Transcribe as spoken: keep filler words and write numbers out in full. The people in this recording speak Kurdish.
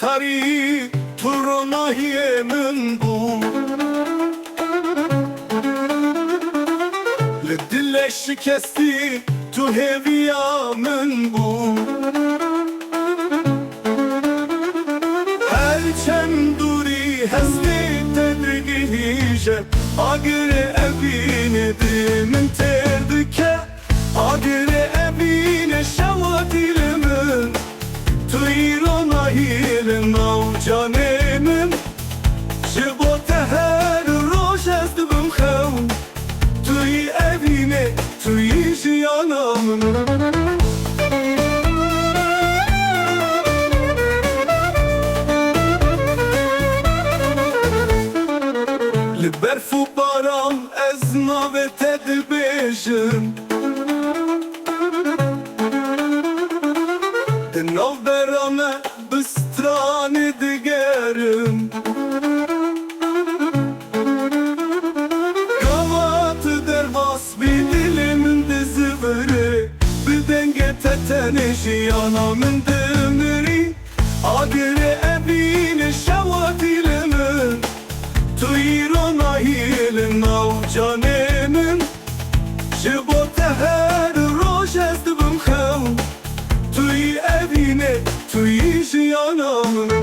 Tarî, tu ronahiyê min bû. Li dilê şikestî tu hêviya min bû. Her çend dûrî hestê te digihîje, agirê evînê dilê min têr dike. Agirê evînê şewatî li min, tu yî ronahî li nav canê min. Ji bo te her roj ez dibim xewn, tu yî evînê, tu yî jiyana min. Li berf û baran ez navê te dibêjim. Di navbera me bi stranê digerim. Gava tu derbas bî dilê min dizivire. Bi dengê te tenê jiyana min dimirî. Agirê evînê şewatî li min, tu yî ronahî li nav canê min. Ji bo te her roj ez dibim xewn, tu yî evînê, tu yî jiyana min.